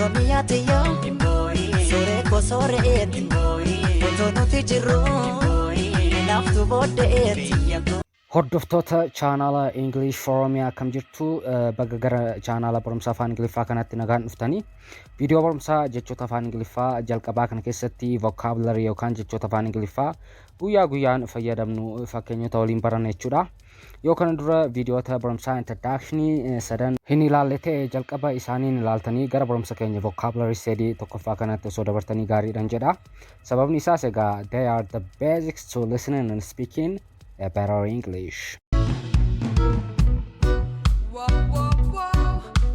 Oromiyaa tiyyaa sooree koo sooreeti otoo nuti jirru naaftu booddeeti. Hordoftoota chaanaala English for Oromia, akkam jirtu? Baga gara chaanaala barumsa afaan Ingiliffaa kanatti nagaan dhuftanii. Viidiyoo barumsaa jechoota afaan Ingiliffaa jalqabaa kana keessatti vocabulary yookaan jechoota afaan Ingiliffaa guyyaa guyyaan fayyadamnu fakkeenyota waliin baranna jechuudha. Yoo kana dura viidiyoota barumsaa introduction sadan hin ilaalle ta'e, jalqaba isaaniin ilaaltanii gara barumsa keenya vocabulary study tokkoffaa kanatti osoo dabartanii gaariidhan jedha. Sababni isaas egaa, they are the basics to listening and speaking a better English. Whoa, whoa, whoa,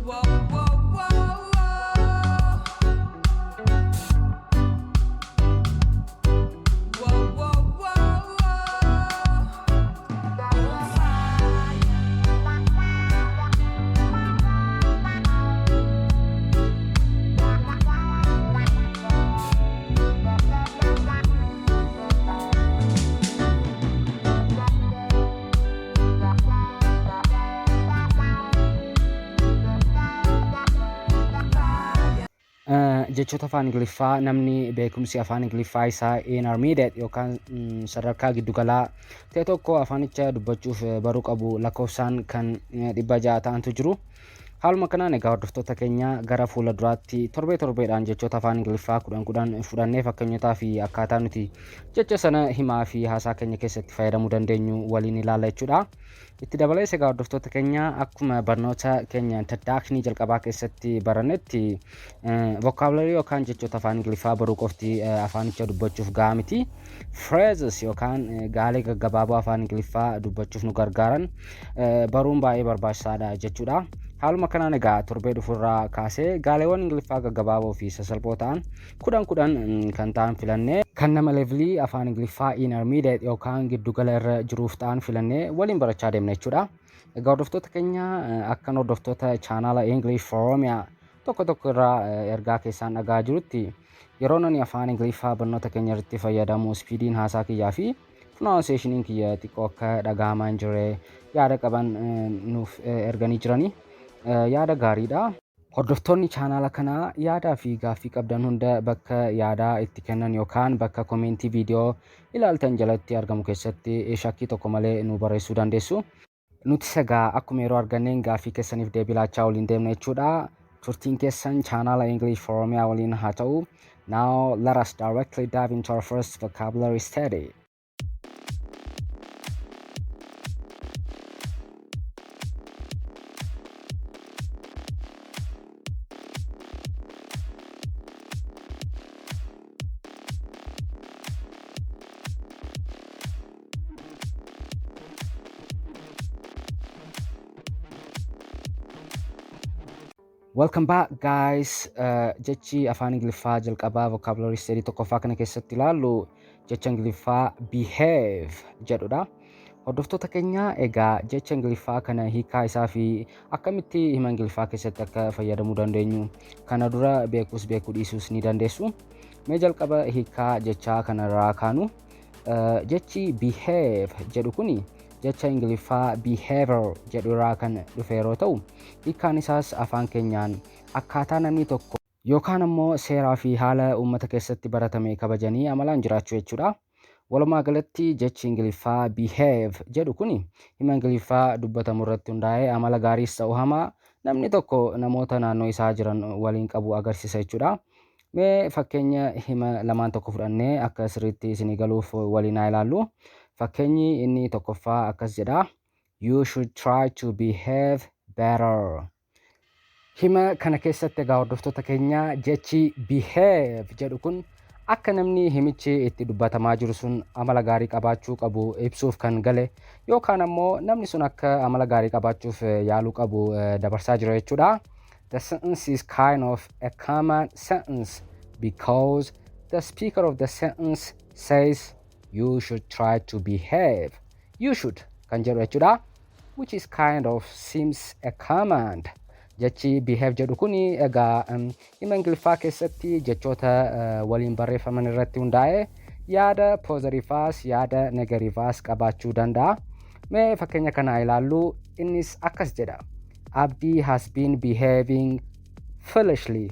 whoa, whoa, whoa, whoa. Whoa, whoa, whoa, whoa. On fire. Jechoota afaan Ingiliffaa namni beekumsi afaan Ingiliffaa isaa intermediate yookaan sadarkaa giddugalaa ta'e tokko afaanicha dubbachuuf baruu qabu lakkoofsaan kan 600 ta'antu jiru. Haaluma kanaan egaa, hordoftoota keenya, gara fuula duraatti torbee torbeedhaan jechoota afaan Ingiliffaa 10 10 fudhannee fakkeenyotaa fi akkaataa nuti jecha sana himaa fi haasaa keenya keessatti fayyadamuu dandeenyu waliin ilaalla jechuudha. Itti dabalees egaa, hordoftoota keenya, akkuma barnoota keenya introduction jalqabaa keessatti barannetti, vocabulary yookaan jechoota afaan Ingiliffaa baruu qofti afaanicha dubbachuuf gahaa miti. Phrases yookaan gaalee gaggabaaboo afaan Ingiliffaa dubbachuuf nu gargaaran baruun baay'ee barbaachisaadha jechuudha. Haaluma kanaan egaa, torbee dhufurraa kaasee gaaleewwan Ingiliffaa gaggabaaboo fi sasalphoo ta'an 10 10 kan ta'an filannee, kan nama levelii afaan Ingiliffaa intermediate yookaan giddugala irra jiruuf ta'an filannee waliin barachaa deemna jechuudha. Egaa hordoftoota keenya, akkan hordoftoota chaanaala English for Oromia tokko tokko irraa ergaa keessaan dhagaa jirutti, yeroo nani afaan Ingiliffaa barnoota keenya irratti fayyadamu speediin haasaa kiyyaa fi pronunciationiin kiyya xiqqoo akka dhagahamaa hin jirre yaada qaban nuuf erganii jiranii, yaada gaariidha. Hordoftoonni chaanaala kanaa yaadaa fi gaaffii qabdan hunda bakka yaadaa itti kennan yookaan bakka commentii viidiyoo ilaaltan jalatti argamu keessatti shakkii tokko malee nu barreessuu dandeessu. Nuti egaa akkuma yeroo arganneen gaaffii keessaniif deebii laachaa waliin deemna jechuudha. Turtiin keessan chaanaala English for Oromia waliin haa ta'u. Now let us directly dive into our first vocabulary study. Welcome back, guys. Jechi afaan Ingiliffaa jalqabaa vocabulary study tokkoffaa kana keessatti ilaallu jecha Ingiliffaa "behave" jedhudha. Hordoftoota keenya, egaa jecha Ingiliffaa kana hiikaa isaa fi akkamitti hima Ingiliffaa keessatti akka fayyadamuu dandeenyu kana dura beekuus beekuu dhiisuus ni dandeessu. Mee jalqaba hiikaa jechaa kanarraa kaanu. Jechi "behave" jedhu kuni jecha Ingiliffaa "behavior" jedhu irraa kan dhufe yeroo ta'u, hiikkaan isaas afaan keenyaan akkaataa namni tokko yookaan ammoo seeraa fi haala uummata keessatti baratame kabajanii amalaan jiraachuu jechuudha. Walumaa galatti jechi Ingiliffaa "behave" jedhu kuni hima Ingiliffaa dubbatamu irratti hundaa'ee amala gaariis ta'u hamaa namni tokko namoota naannoo isaa jiran waliin qabu agarsiisa jechuudha. Mee fakkeenya hima lamaan tokko fudhannee akka sirriitti isinii galuuf waliin haa ilaallu. Fakkeenyi inni tokkoffaa akkas jedha. "You should try to behave better." Hima kana keessatti egaa, hordoftoota keenya, jechi "behave" jedhu kun akka namni himichi itti dubbatamaa jiru sun amala gaarii qabaachuu qabu ibsuuf kan gale yookaan ammoo namni sun akka amala gaarii qabaachuuf yaaluu qabu dabarsaa jira jechuudha. The sentence is kind of a command sentence because the speaker of the sentence says, "You should try to behave." "You should" kan jedhu jechuudha. Which is kind of seems a command. Jechi "behave" jedhu kuni egaa hima Ingiliffaa keessatti jechoota waliin barreeffaman irratti hundaa'ee yaada positiveaas yaada negativeaas qabaachuu danda'a. Mee fakkeenya kana ilaallu, innis akkas jedha. "Abdii has been behaving foolishly."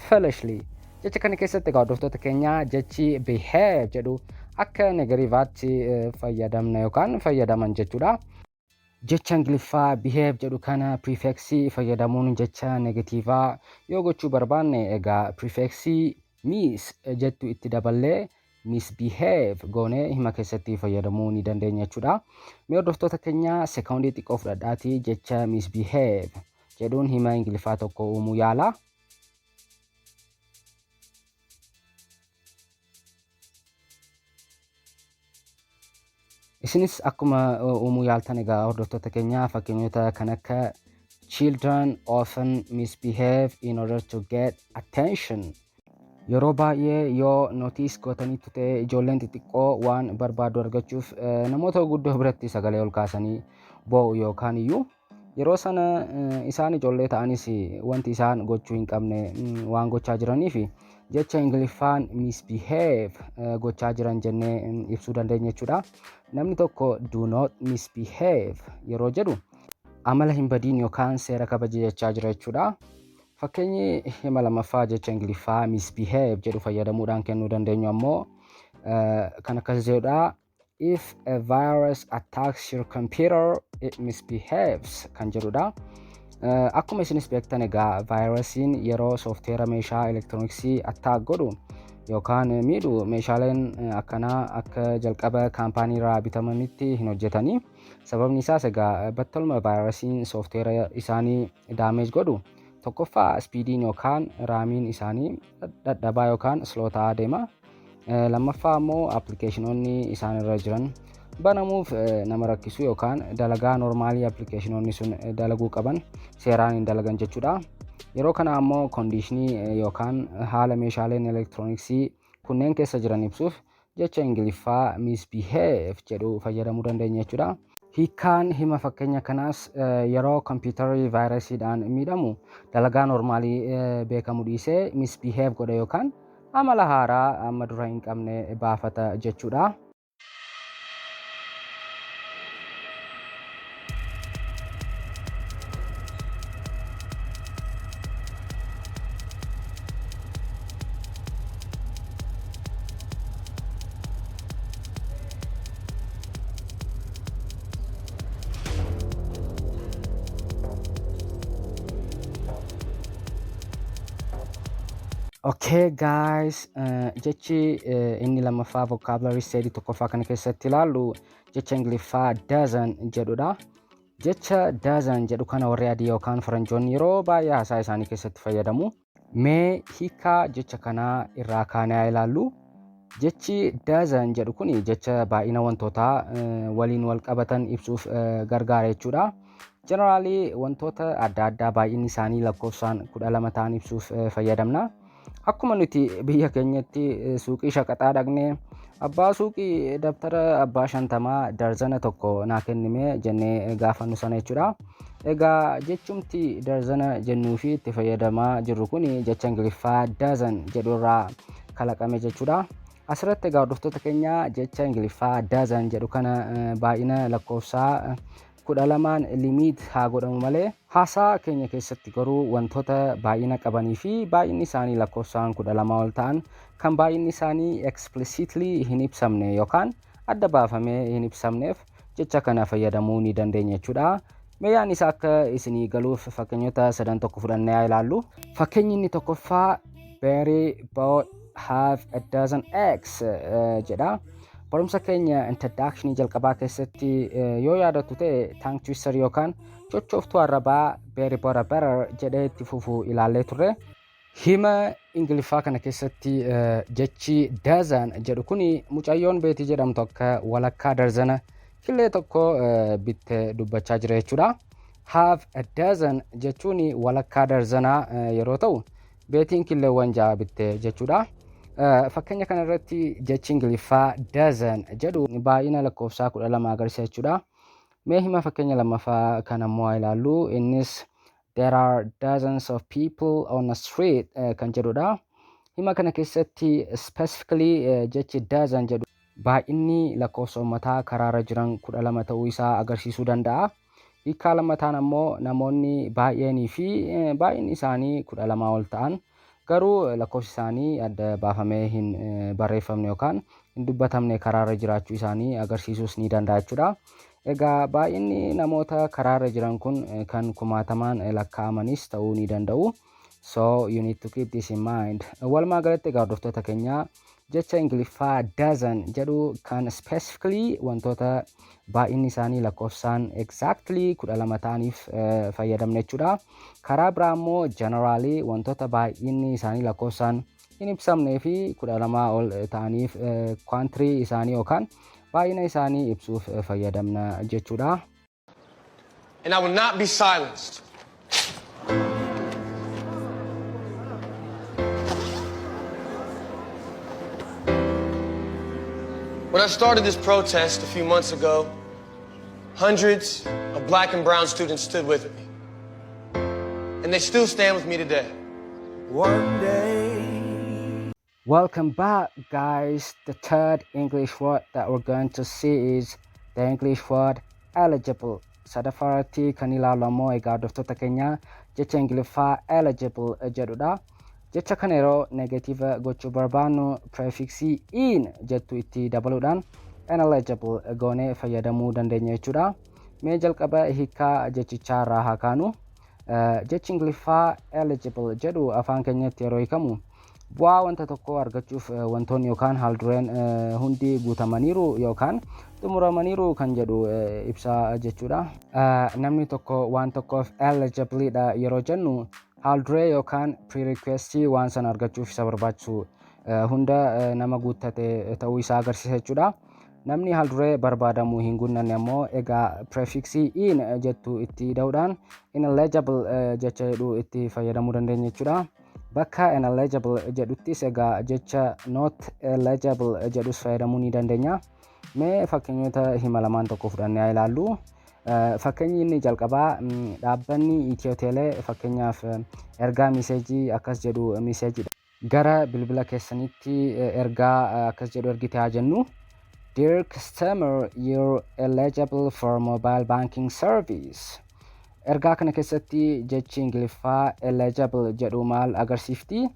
foolishly. Jecha kana keessatti egaa hordoftoota keenya, jechi behave jedhu akka negatiivaatti fayyadamna yookaan fayyadaman jechuudha. Jecha Ingiliffaa behave jedhu kana prefixii fayyadamuun jecha negatiivaa yoo gochuu barbaanne, egaa prefixii mis jettu itti daballee misbehave goonee hima keessatti fayyadamuu ni dandeenya jechuudha. Mee hordoftoota keenya, sekoondii xiqqoo fudhadhaatii jecha misbehave jedhuun hima Ingiliffaa tokko uumuu yaala. Isinis akkuma uumuu yaaltan, egaa hordoftoota keenya, fakkeenyota kan akka "Children often misbehave in order to get attention." Yeroo baay'ee yoo notice gootaniitu ta'e, ijoolleen xixiqqoo waan barbaadu argachuuf namoota guddoo biratti sagalee ol kaasanii boo'u, yookaan iyyuu yeroo sana isaan ijoollee ta'anis wanti isaan gochuu hin qabne waan gochaa jiraniif jecha Ingiliffaan misbehave gochaa jiran jennee ibsuu dandeenya jechuudha. Namni tokko "Do not misbehave" yeroo jedhu amala hin badiin yookaan seera kabaje jechaa jira jechuudha. Fakkeenyi hima lammaffaa jecha Ingiliffaa misbehave jedhu fayyadamuudhaan kennuu dandeenyu ammoo kan akkas jedhudha. "If a virus attacks your computer, it misbehaves" kan jedhudha. Akkuma isinis beektan, egaa vaayirasiin yeroo soofteera meeshaa elektirooniksii attack godhu yookaan miidhu, meeshaaleen akkanaa akka jalqaba kaampaanii irraa bitamanitti hin hojjetanii. Sababni isaas egaa battaluma vaayirasiin soofteera isaanii damage godhu, tokkoffaa speediin yookaan RAMiin isaanii dadhabaa yookaan slow ta'aa deema. Lammaffaa immoo appilikeeshinoonni isaan irra jiran banamuuf nama rakkisu yookaan dalagaa normalii appilikeeshinoonni sun dalaguu qaban seeraan hin dalagan jechuudha. Yeroo kana ammoo conditionii yookaan haala meeshaaleen elektirooniksii kunneen keessa jiran ibsuuf jecha Ingiliffaa misbehave jedhu fayyadamuu dandeenya jechuudha. Hiikkaan hima fakkeenya kanaas yeroo kompiitarri vaayirasiidhaan miidhamu dalagaa normalii beekamu dhiisee misbehave godha yookaan amala haaraa amma dura hin qabne baafata jechuudha. Okay guys, jechi inni lammaffaa vocabulary study tokkoffaa kana keessatti ilaallu jecha Ingiliffaa dozen jedhudha. Jecha dozen jedhu kana warri adii yookaan faranjoonni yeroo baay'ee haasaa isaanii keessatti fayyadamu. Mee hiikaa jecha kanaa irraa kaanee haa ilaallu. Jechi dozen jedhu kun jecha baay'ina wantootaa waliin wal qabatan ibsuuf gargaara jechuudha. Generally wantoota adda addaa baay'inni isaanii lakkoofsaan 12 ta'an ibsuuf fayyadamna. Akkuma nuti biyya keenyatti suuqii shaqaxaa dhaqnee "Abbaa suuqii, dabtara abbaa 50 darzana tokko naa kennime" jennee gaafannu sana jechuudha. Egaa jechumti darzana jennuu fi itti fayyadamaa jirru kun jecha Ingiliffaa dozen jedhu irraa kalaqame jechuudha. Asirratti egaa hordoftoota keenya, jecha Ingiliffaa dozen jedhu kana baay'ina lakkoofsaa 12n limit haa godhamu malee, haasaa keenya keessatti garuu wantoota baay'ina qabanii fi baay'inni isaanii lakkoofsaan 12 ol ta'an kan baay'inni isaanii explicitly hin ibsamne yookaan adda baafamee hin ibsamneef jecha kana fayyadamuu ni dandeenya jechuudha. Meeyaan isaa akka isinii galuuf fakkeenyota sadan tokko fudhannee haa ilaallu. Fakkeenyi inni tokkoffaa "Betty bought half a dozen eggs" jedha. Barumsa keenya introduction jalqabaa keessatti yoo yaadattu ta'e, tongue twister yookaan chochooftuu arrabaa "Betty bought a better" jedhee itti fufu ilaallee turre. Hima Ingiliffaa kana keessatti jechi dozen jedhu kuni mucayyoon Beetii jedhamtu akka walakkaa darzana killee tokko bitte dubbachaa jira jechuudha. Half a dozen jechuun walakkaa darzanaa yeroo ta'u, Beetiin killeewwan ja'a bitte jechuudha. Fakkeenya kana irratti jechi Ingiliffaa dozen jedhu baay'ina lakkoofsaa 12 agarsiisa jechuudha. Mee hima fakkeenya lammaffaa kan ammoo haa ilaallu. Innis "There are dozens of people on the street" kan jedhudha. Hima kana keessatti specifically jechi dozen jedhu baay'inni lakkoofsa uummataa karaarra jiran 12 ta'uu isaa agarsiisuu danda'a. Hiikkaa lammataan ammoo namoonni baay'eenii fi baay'inni isaanii 12 ol ta'an Garuu lakkoofsi isaanii adda baafamee hin barreeffamne yookaan hin dubbatamne karaarra jiraachuu isaanii agarsiisuus ni danda'a jechuudha. Egaa baay'inni namoota karaarra jiran kun kan kumaatamaan lakkaa'amanis ta'uu ni danda'u. So you need to keep this in mind. Walumaa galatti egaa, hordoftoota keenyaa, jecha Ingiliffaa dozen jedhu kan specifically wantoota baay'inni isaanii lakkoofsaan exactly 12 ta'aniif fayyadamne jechuudha. Karaa biraa immoo generally wantoota baay'inni isaanii lakkoofsaan hin ibsamnee fi 12 ol ta'aniif quantity isaanii yookaan baay'ina isaanii ibsuuf fayyadamna jechuudha. And I will not be silenced. When I started this protest a few months ago, hundreds of black and brown students stood with me. And they still stand with me today. One day. Welcome back, guys. The third English word that we're going to see is the English word eligible. Sadaffaratti kan ilaalu ammoo egaa, hordoftoota keenya, jecha Ingiliffaa eligible jedhudha. Jecha kana yeroo negative gochuu barbaannu prefixii in jettu itti dabaluudhaan ineligible goonee fayyadamuu dandeenya jechuudha. Mee jalqaba hiikaa jechichaa irraa haa kaanu. Jechi Ingiliffaa eligible jedhu afaan keenyatti yeroo hiikamu bu'aa wanta tokko argachuuf wantoonni yookaan haaldureen hundi guutamaniiru yookaan xumuramaniiru kan jedhu ibsa jechuudha. Namni tokko waan tokkoof eligible dha yeroo jennu haalduree yookaan prerequisite waan sana argachuuf isa barbaachisu hunda nama guuttate ta'uu isaa agarsiisa jechuudha. Namni haalduree barbaadamu hin guunnanne ammoo egaa prefixii in jettu itti da'uudhaan ineligible jecha jedhu itti fayyadamuu dandeenya jechuudha. Bakka ineligible jedhuttis egaa jecha not eligible jedhus fayyadamuu ni dandeenya. Mee fakkeenyota hima lamaan tokko fudhannee haa ilaallu. Fakkeenyi inni jalqabaa, dhaabbanni Itiyoo Teelee fakkeenyaaf ergaa message akkas jedhu messagedha. Gara bilbila keessanitti ergaa akkas jedhu ergite haa jennu. "Dear customer, you're eligible for mobile banking service." Ergaa kana keessatti jechi Ingiliffaa eligible jedhu maal agarsiifti?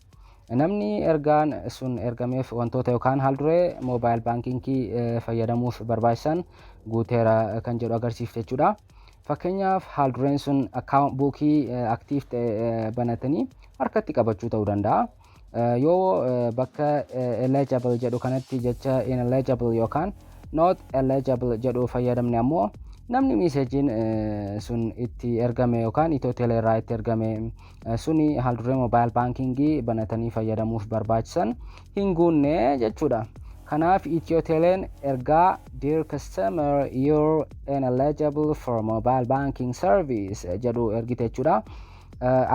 Namni ergaan sun ergameef wantoota yookaan haalduree mobile bankingii fayyadamuuf barbaachisan guuteera kan jedhu agarsiifte jechuudha. Fakkeenyaaf, haaldureen sun account bookii active ta'e banatanii harkatti qabachuu ta'uu danda'a. Yoo bakka eligible jedhu kanatti jecha ineligible yookaan not eligible jedhu fayyadamne ammoo namni messageiin sun itti ergame yookaan Itiyoo Teelee irraa itti ergame suni haalduree mobile bankingii banatanii fayyadamuuf barbaachisan hin guunne jechuudha. Kanaaf Itiyoo Teeleen ergaa "Dear customer, you're ineligible for mobile banking service" jedhu ergite jechuudha.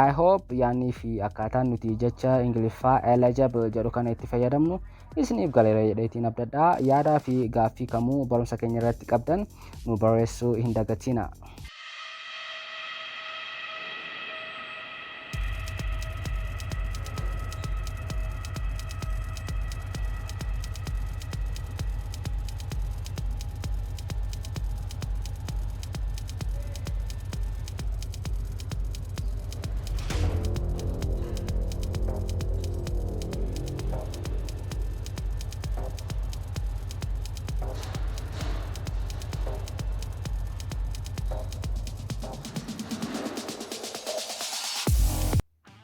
I hope yaannii fi akkaataan nuti jecha Ingiliffaa eligible jedhu kana itti fayyadamnu isiniif galeera jedheetiin abdadhaa. Yaadaa fi gaaffii kamuu barumsa keenya irratti qabdan nu barreessuu hin dagatina.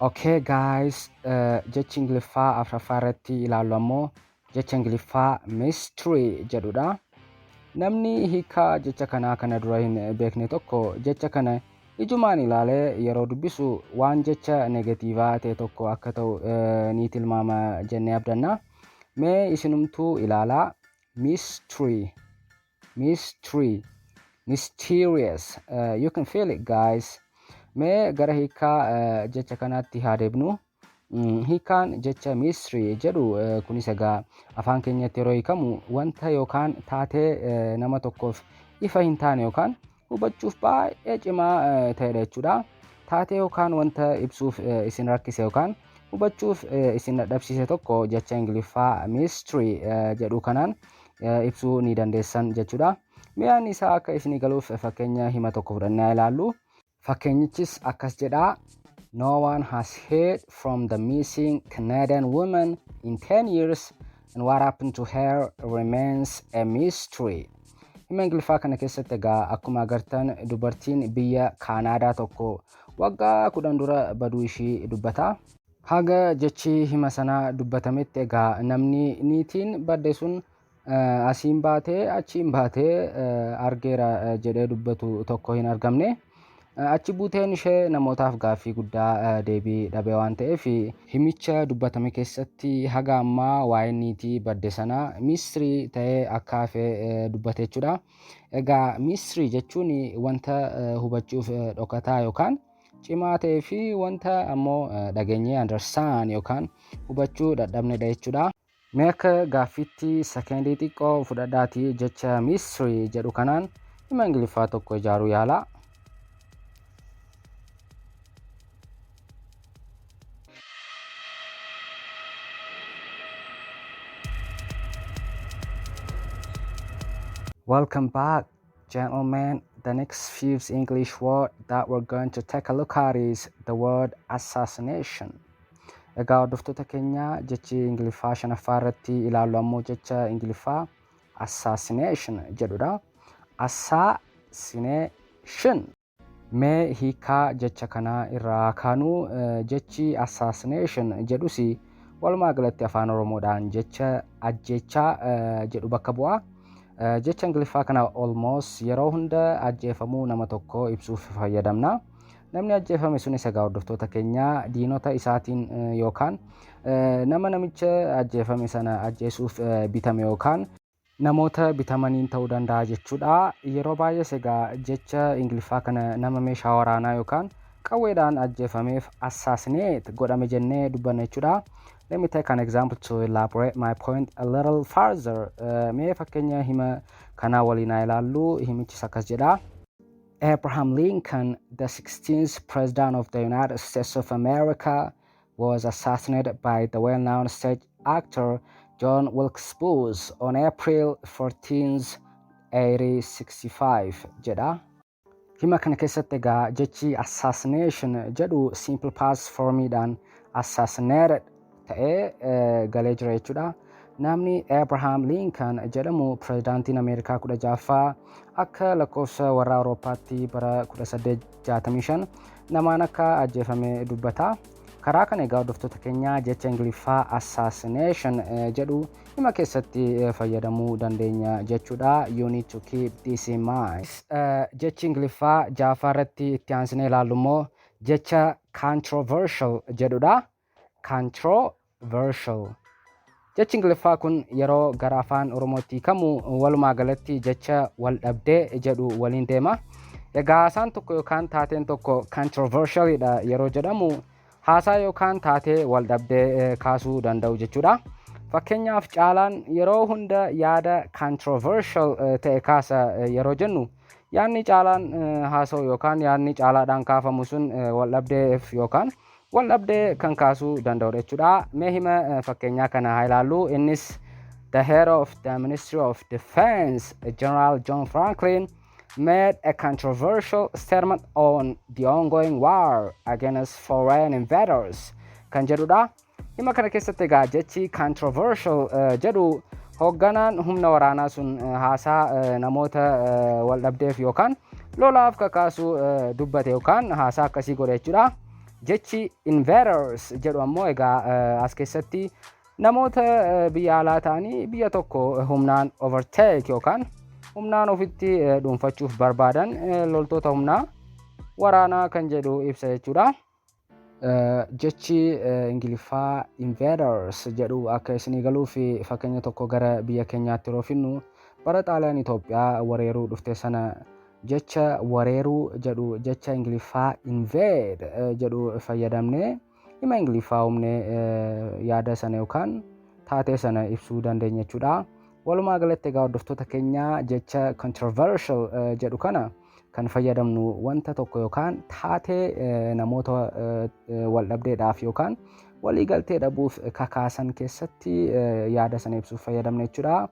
Okay guys, jechi Ingiliffaa afuraffaa irratti ilaallu ammoo jecha Ingiliffaa mystery jedhudha. Namni hiikaa jecha kanaa kana dura hin beekne tokko jecha kana ijumaan ilaalee yeroo dubbisu waan jecha negative ta'e tokko akka ta'u ni tilmaama jennee abdanna. Mee isinumtuu ilaalaa: mystery, mystery, mysterious. You can feel it, guys. Mee gara hiikaa jecha kanaatti haa deebinu. Hiikaan jecha mystery jedhu kunis egaa afaan keenyatti yeroo hiikamu wanta yookaan taatee nama tokkoof ifa hin taane yookaan hubachuuf baay'ee cimaa ta'edha jechuudha. Taatee yookaan wanta ibsuuf isin rakkise yookaan hubachuuf isin dadhabsiise tokko jecha Ingiliffaa mystery jedhu kanaan ibsuu ni dandeessan jechuudha. Mi'aan isaa akka isinii galuuf fakkeenya hima tokko fudhannee haa ilaallu. Fakkeenyichis akkas jedhaa: No one has heard from the missing Canadian woman in 10 years and what happened to her remains a mystery. Hima Ingiliffaa kana keessatti egaa akkuma agartan dubartiin biyya Kaanaadaa tokko waggaa 10 dura baduu ishii dubbata. Haga jechi hima sanaa dubbatametti egaa namni niitiin badde sun asiin baatee achiin baatee argeera jedhee dubbatu tokko hin argamne. Achi buuteen ishee namootaaf gaaffii guddaa deebii dhabe waan ta'eef, himicha dubbatame keessatti haga ammaa waa'een niitii badde sanaa mystery ta'ee akka hafe dubbate jechuudha. Egaa mystery jechuun wanta hubachuuf dhokataa yookaan cimaa ta'ee fi wanta ammoo dhageenyee understand yookaan hubachuu dadhabnedha jechuudha. Mee akka gaaffiitti sekendii xiqqoo fudhadhaatii jecha mystery jedhu kanaan hima Ingiliffaa tokko ijaaruu yaalaa. Welcome back, gentlemen. The next fifth English word that we're going to take a look at is the word assassination. Egaa hordoftoota keenya, jechi Ingiliffaa shanaffaa irratti ilaallu ammoo jecha Ingiliffaa assassination jedhudha. Assassination. Mee hiikaa jecha kanaa irraa kaanuu, jechi assassination jedhus walumaa galatti afaan Oromoodhaan jecha ajjeechaa jedhu bakka bu'a. Jecha Ingiliffaa kana almost yeroo hunda ajjeefamuu nama tokkoo ibsuuf fayyadamna. Namni ajjeefame sunis egaa hordoftoota keenya diinota isaatiin yookaan nama namicha ajjeefame sana ajjeesuuf bitame yookaan namoota bitamaniin ta'uu danda'a jechuudha. Yeroo baay'ees egaa jecha Ingiliffaa kana nama meeshaa waraanaa yookaan qawweedhaan ajjeefameef assassinate godhame jennee dubbanna jechuudha. Let me take an example to elaborate my point a little further. Mee fakkeenya hima kanaa waliin haa ilaallu. Himichis akkas jedha. Abraham Lincoln, the 16th President of the United States of America, was assassinated by the well-known stage actor John Wilkes Booth on April 14th, 1865 jedha. Hima kana keessatti egaa jechi assassination jedhu simple past formiidhaan assassinated ta'ee galee jira jechuudha. Namni Abraham Lincoln jedhamu pirezidaantiin Ameerikaa 16ffaa akka lakkoofsa warra Awurooppaatti bara 1865 namaan akka ajjeefame dubbata. Karaa kana egaa hordoftoota keenya jecha Ingiliffaa assassination jedhu hima keessatti fayyadamuu dandeenya jechuudha. You need to keep this in mind. Jechi Ingiliffaa ja'affaa irratti itti aansinee ilaallu immoo jecha controversial jedhudha. Controversial. Jechi Ingiliffaa kun yeroo gara afaan Oromootti hiikamu walumaa galatti jecha wal dhabdee jedhu waliin deema. Egaa haasaan tokko yookaan taateen tokko controversialidha yeroo jedhamu, haasaa yookaan taatee wal dhabdee kaasuu danda'u jechuudha. Fakkeenyaaf, Caalaan yeroo hunda yaada controversial ta'e kaasa yeroo jennu, yaadni Caalaan haasa'u yookaan yaadni Caalaadhaan kaafamu sun wal dhabdeef yookaan wal dhabdee kan kaasuu danda'udha jechuudha. Mee hima fakkeenyaa kana haa ilaallu. Innis, "The head of the Ministry of Defense, General John Franklin, made a controversial statement on the ongoing war against foreign invaders" kan jedhudha. Hima kana keessatti egaa jechi controversial jedhu hoogganaan humna waraanaa sun haasaa namoota wal dhabdeef yookaan lolaaf kakaasuu dubbate yookaan haasaa akkasii godhe jechuudha. Jechi invaders jedhu ammoo egaa as keessatti namoota biyya alaa ta'anii biyya tokko humnaan overtake yookaan humnaan ofitti dhuunfachuuf barbaadan, loltoota humnaa waraanaa kan jedhu ibsa jechuudha. Jechi Ingiliffaa invaders jedhu akka isinii galuuf fakkeenya tokko gara biyya keenyaatti yeroo finnu, bara Xaaliyaan Itoophiyaa wareeruu dhufte sana jecha wareeruu jedhu jecha Ingiliffaa invade jedhu fayyadamnee hima Ingiliffaa uumnee yaada sana yookaan taatee sana ibsuu dandeenya jechuudha. Walumaa galatti egaa hordoftoota keenya, jecha controversial jedhu kana kan fayyadamnu wanta tokko yookaan taatee namoota wal dhabdeedhaaf yookaan waliigaltee dhabuuf kakaasan keessatti yaada sana ibsuuf fayyadamna jechuudha.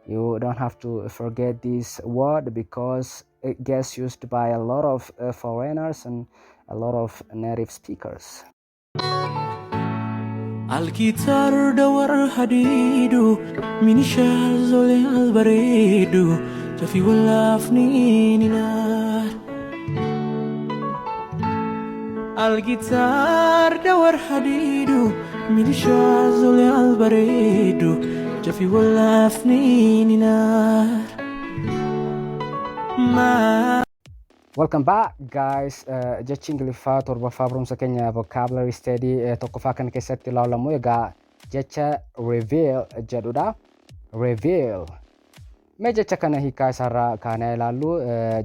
You don't have to forget this word because it gets used by a lot of foreigners and a lot of native speakers. Alkitaar dawar hadiidu minishaal zole albareedu jafi walaafni ninaar. Alkitaar dawar hadiidu minishaal zole albareedu jafi walaafni ninaar. Ma. Welcome back, guys. Jechi Ingiliffaa torbaffaa barumsa keenya vocabulary study tokkoffaa kana keessatti ilaalamu egaa jecha reveal jedhudha. Reveal. Mee jecha kana hiikaa isaarraa kaanee ilaallu.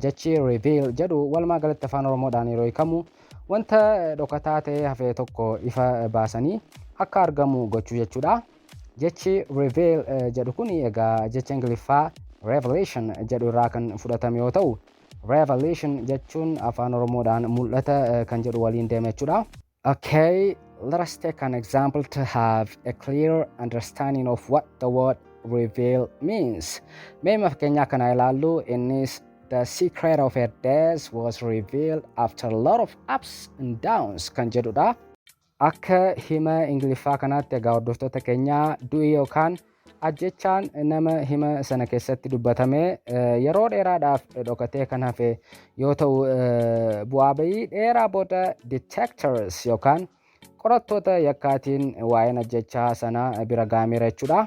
Jechi reveal jedhu walumaa galatti afaan Oromoodhaan yeroo hiikamu wanta dhokataa ta'ee hafe tokko ifa baasanii akka argamu gochuu jechuudha. Jechi reveal jedhu kun egaa jecha Ingiliffaa revelation jedhu irraa kan fudhatame yoo ta'u, revelation jechuun afaan Oromoodhaan mul'ata kan jedhu waliin deema jechuudha. Okay, let us take an example to have a clear understanding of what the word reveal means. Mee fakkeenyaa kana ilaallu. Innis "The secret of her death was revealed after a lot of ups and downs" kan jedhudha. Akka hima Ingiliffaa kanaatti egaa, hordoftoota keenyaa, du'i yookaan ajjechaan nama hima sana keessatti dubbatame yeroo dheeraadhaaf dhokatee kan hafe yoo ta'u, bu'aa bayii dheeraa booda detectives yookaan qorattoota yakkaatiin waa'een ajjechaa sana bira ga'ameera jechuudha.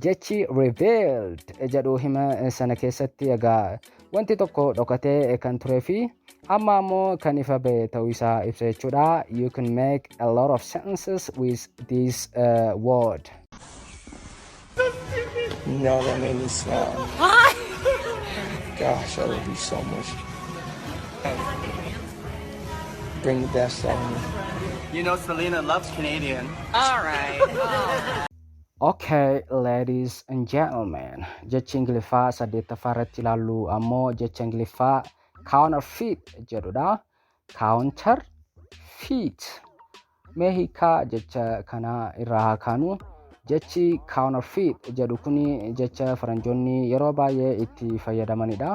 Jechi revealed jedhu hima sana keessatti egaa wanti tokko dhokatee kan turee fi amma ammoo kan ifa ba'e ta'uu isaa ibsa jechuudha. You can make a lot of sentences with this word. No, that made me smile. Gosh, I love you so much. Bring the best out of me. You know Selena loves Canadian. All right. Okay, ladies and gentlemen, jechi Ingiliffaa saddeettaffaa irratti ilaallu ammoo jecha Ingiliffaa counterfeit jedhudha. Counterfeit. Mee hiikaa jecha kanaa irraa haa kaanu. Jechi counterfeit jedhu kuni jecha faranjoonni yeroo baay'ee itti fayyadamanidha.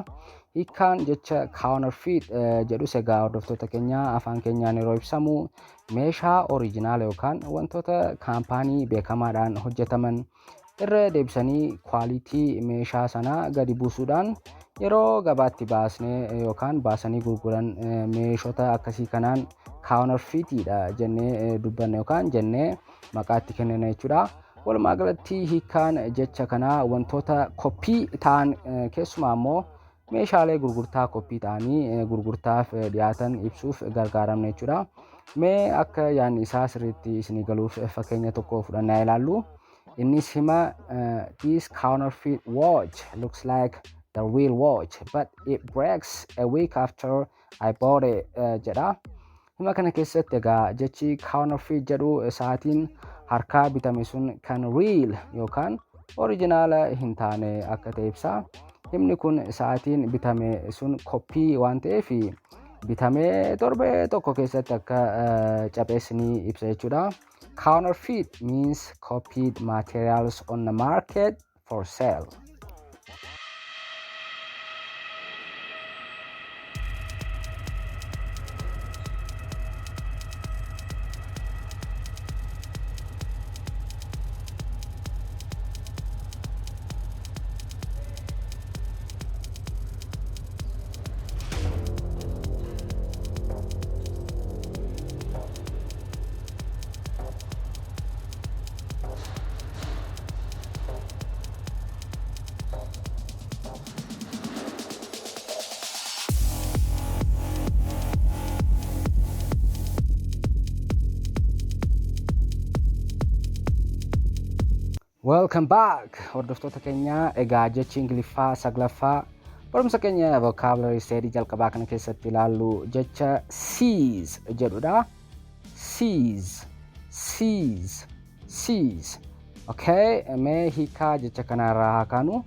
Hiikkaan jecha counterfeit jedhus egaa, hordoftoota keenya, afaan keenyaan yeroo ibsamu meeshaa original yookaan wantoota kaampaanii beekamaadhaan hojjetaman irra deebisanii quality meeshaa sanaa gadi buusuudhaan yeroo gabaatti baasnee yookaan baasanii gurguran meeshota akkasii kanaan counterfeitiidha jennee dubbanna yookaan jennee maqaa itti kennina jechuudha. Walumaa galatti hiikkaan jecha kanaa wantoota koppii ta'an, keessumaa immoo meeshaalee gurgurtaa koppii ta'anii gurgurtaaf dhiyaatan ibsuuf gargaaramna jechuudha. Mee akka yaadni isaa sirriitti isinii galuuf fakkeenya tokko fudhannaa ilaallu. Innis hima "This counterfeit watch looks like the real watch, but it breaks a week after I bought it" jedha. Hima kana keessatti egaa jechi counterfeit jedhu sa'aatiin harkaa bitame sun kan real yookaan original hin taane akka ta'e ibsa. Himni kun sa'aatiin bitame sun koppii waan ta'eef bitamee torbee tokko keessatti akka caphees ni ibsa jechuudha. Counterfeit means copied materials on the market for sale. Welcome back, hordoftoota keenya. Egaa jechi Ingiliffaa saglaffaa barumsa keenya vocabulary study jalqabaa kana keessatti ilaallu jecha seize jedhudha. Seize, seize, seize. Okay, mee hiikaa jecha kanarraa haa kaanu.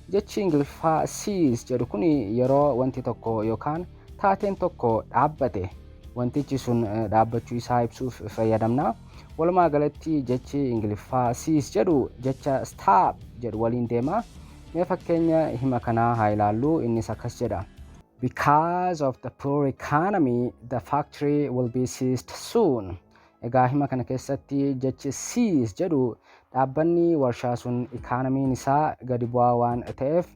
Jechi Ingiliffaa seize jedhu kun yeroo wanti tokko yookaan taateen tokko dhaabbate, wantichi sun dhaabbachuu isaa ibsuuf fayyadamna. Walumaa galatti jechi Ingiliffaa seize jedhu jecha stop jedhu waliin deema. Mee fakkeenya hima kanaa haa ilaallu. Innis akkas jedha. Because of the poor economy, the factory will be seized soon. Egaa hima kana keessatti jechi "seize" jedhu dhaabbanni warshaa sun ikaanamiin isaa gadi bu'aa waan ta'eef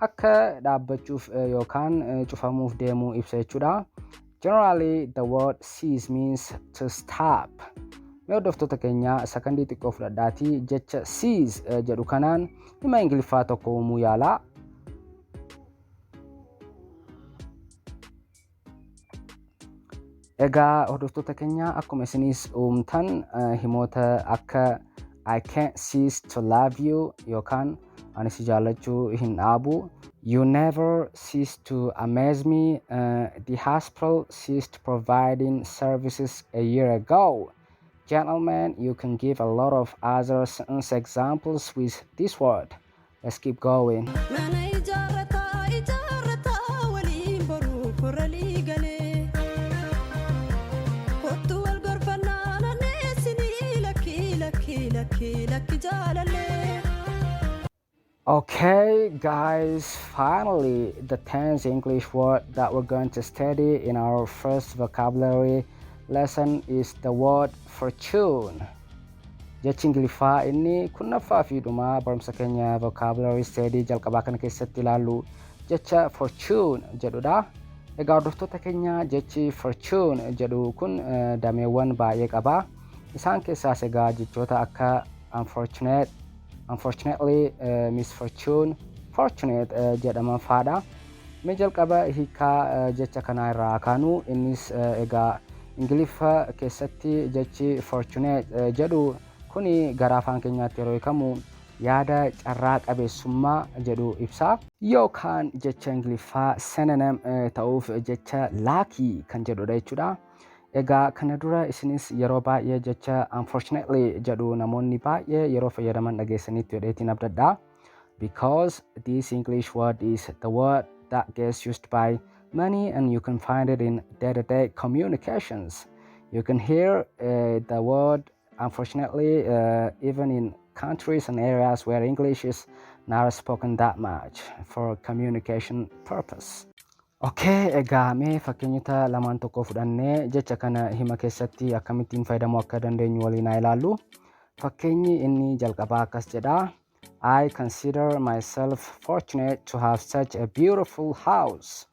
akka dhaabbachuuf yookaan cufamuuf deemuu ibsa jechuudha. Generally, the word "seize" means to stop. Mee hordoftoota keenya, sakandii xiqqoo fudhadhaatii jecha "seize" jedhu kanaan hima Ingiliffaa tokko uumuu yaalaa. Egaa hordoftoota keenya, akkuma isinis uumtan himoota akka "I can't cease to love you" yookaan "ani si jaallachuu hin dhaabu". "You never cease to amaze me." "The hospital ceased providing services a year ago." Gentlemen, you can give a lot of other sentence examples with this word. Let's keep going. Mana ijaarrataa ijaarrataa waliin boruuf warra galee. Kottu wal gorfannaa naanneessinii lakkii lakkii lakkii lakki jaalallee. Okay, guys, finally, the 10th English word that we're going to study in our first vocabulary lesson is the word "fortune". Jechi Ingiliffaa inni kurnaffaa fi dhumaa barumsa keenya vocabulary study jalqabaa kana keessatti ilaallu jecha "fortune" jedhudha. Egaa hordoftoota keenya, jechi "fortune" jedhu kun dameewwan baay'ee qaba. Isaan keessaas egaa jechoota akka unfortunate, unfortunately, misfortune, fortunate jedhaman faadha. Mee jalqaba hiikaa jecha kanaa irraa kaanu. Innis egaa Ingiliffa keessatti jechi "fortunate" jedhu kuni gara afaan keenyaatti yeroo hiikamu yaada carraa qabeessummaa jedhu ibsa. Yookaan jecha Ingiliffaa synonym ta'uuf jecha "lucky" kan jedhudha jechuudha. Egaa kana dura isinis yeroo baay'ee jecha "unfortunately" jedhu namoonni baay'ee yeroo fayyadaman dhageessanitti jedheetiin abdadha. Because this English word is the word that gets used by many and you can find it in day-to-day communications. You can hear the word "unfortunately" even in countries and areas where English is not spoken that much for communication purpose. Okay, egaa mee fakkeenyota lamaan tokko fudhannee jecha kana hima keessatti akkamittiin fayyadamuu akka dandeenyu waliin haa ilaallu. Fakkeenyi inni jalqabaa akkas jedha. "I consider myself fortunate to have such a beautiful house."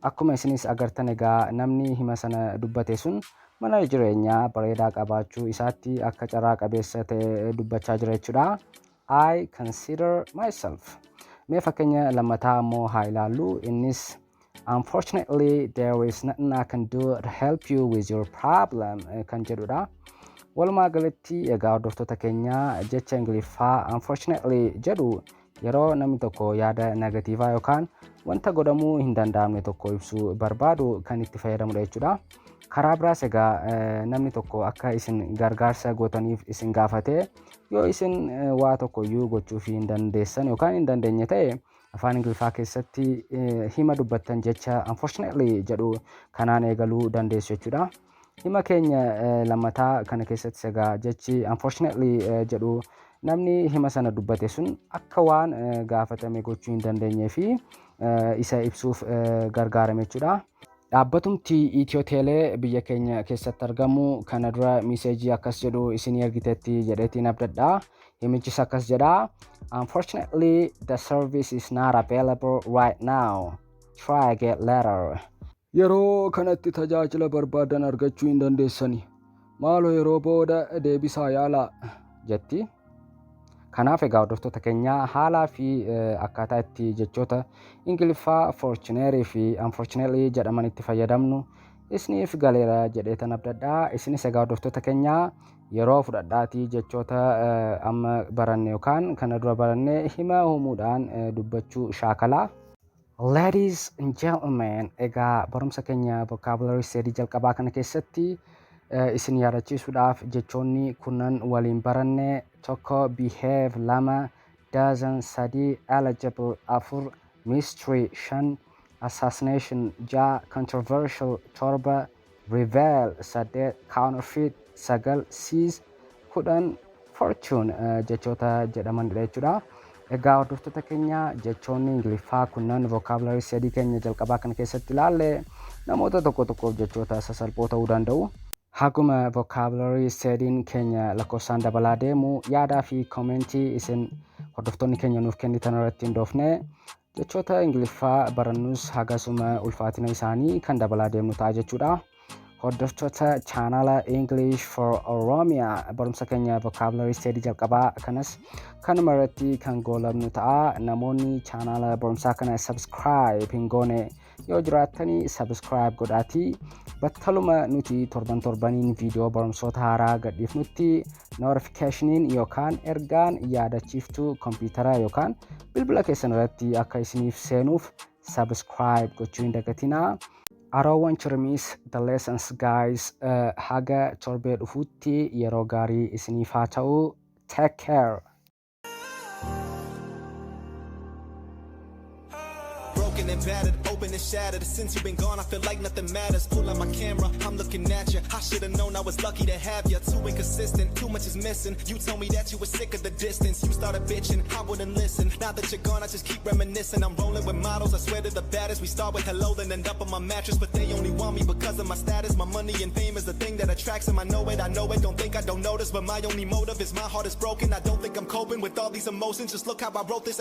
Akkuma isinis agartan, egaa namni hima sana dubbate sun mana jireenyaa bareedaa qabaachuu isaatti akka carraa qabeessa ta'e dubbachaa jira jechuudha. "I consider myself". Mee fakkeenya lammataa immoo haa ilaallu. Innis "Unfortunately, there is nothing I can do to help you with your problem" kan jedhudha. Walumaa galatti egaa hordoftoota keenya, jecha Ingiliffaa "unfortunately" jedhu yeroo namni tokko yaada negatiivaa yookaan wanta godhamuu hin danda'amne tokko ibsuu barbaadu kan itti fayyadamudha jechuudha. Karaa biraas egaa namni tokko akka isin gargaarsa gootaniif isin gaafate, yoo isin waa tokko iyyuu gochuuf hin dandeessan yookaan hin dandeenye ta'e, afaan Ingiliffaa keessatti hima dubbattan jecha "unfortunately" jedhu kanaan eegaluu dandeessu jechuudha. Hima keenya lammataa kana keessatti egaa jechi "unfortunately" jedhu namni hima sana dubbate sun akka waan gaafatame gochuu hin dandeenyee fi isa ibsuuf gargaarame jechuudha. Dhaabbatumti Itiyoo Teelee biyya keenya keessatti argamu kana dura miiseejii akkas jedhu isinii argiteetti jedheetiin abdadha. Himichis akkas jedha. "Unfortunately, the service is not available right now. Try again later." Yeroo kanatti tajaajila barbaadan argachuu hin dandeessani. Maaloo yeroo booda deebisaa yaalaa jetti. Kanaaf egaa hordoftoota keenya, haalaa fi akkaataa itti jechoota Ingiliffaa "fortunate" fi "unfortunately" jedhaman itti fayyadamnu isiniif galeera jedheetan abdadhaa. Isinis egaa hordoftoota keenya, yeroo fudhadhaatii jechoota amma baranne yookaan kana dura baranne hima uumuudhaan dubbachuu shaakalaa. Ladies and gentlemen, egaa barumsa keenya vocabulary study jalqabaa kana keessatti isin yaadachiisuudhaaf jechoonni kunnan waliin baranne: tokko behave, lama dozen, sadii eligible, afur mystery, shan assassination, ja'a controversial, torba reveal, saddeet counterfeit, sagal seize, 10 fortune jechoota jedhamanidha jechuudha. Egaa hordoftoota keenya, jechoonni Ingiliffaa kunneen vocabulary study keenya jalqabaa kana keessatti ilaalle namoota tokko tokkoof jechoota sasalphoo ta'uu danda'u. Haguma vocabulary studyn keenya lakkoofsaan dabalaa deemu, yaadaa fi commentii isin hordoftoonni keenya nuuf kennitan irratti hundoofne jechoota Ingiliffaa barannus hagasuma ulfaatina isaanii kan dabalaa deemnu ta'a jechuudha. Hordoftoota chaanala English for Oromia, barumsa keenya vocabulary study jalqabaa kanas kanuma irratti kan goolabnu ta'a. Namoonni chaanala barumsaa kana subscribe hin goone yoo jiraattanii, subscribe godhaatii battaluma nuti torban torbaniin viidiyoo barumsoota haaraa gadhiifnutti notificationiin yookaan ergaan yaadachiiftuu kompiitara yookaan bilbila keessan irratti akka isiniif seenuuf subscribe gochuu hin dagatinaa. I don't want you to miss the lessons, guys. Haga torbee dhufuutti yeroo gaarii isiniif haa ta'u. Take care. Broken and battered, open and shattered. Since you've been gone, I feel like nothing matters. Pull out my camera, I'm looking at you. I should've known I was lucky to have you. Too inconsistent, too much is missing. You told me that you were sick of the distance. You started bitching, I wouldn't listen. Now that you're gone, I just keep reminiscing. I'm rolling with models, I swear to the baddest. We start with hello, then end up on my mattress. But they only want me because of my status. My money and fame is the thing that attracts them. I know it, I know it. Don't think I don't notice, but my only motive is my heart is broken. I don't think I'm coping with all these emotions. Just look how I wrote this.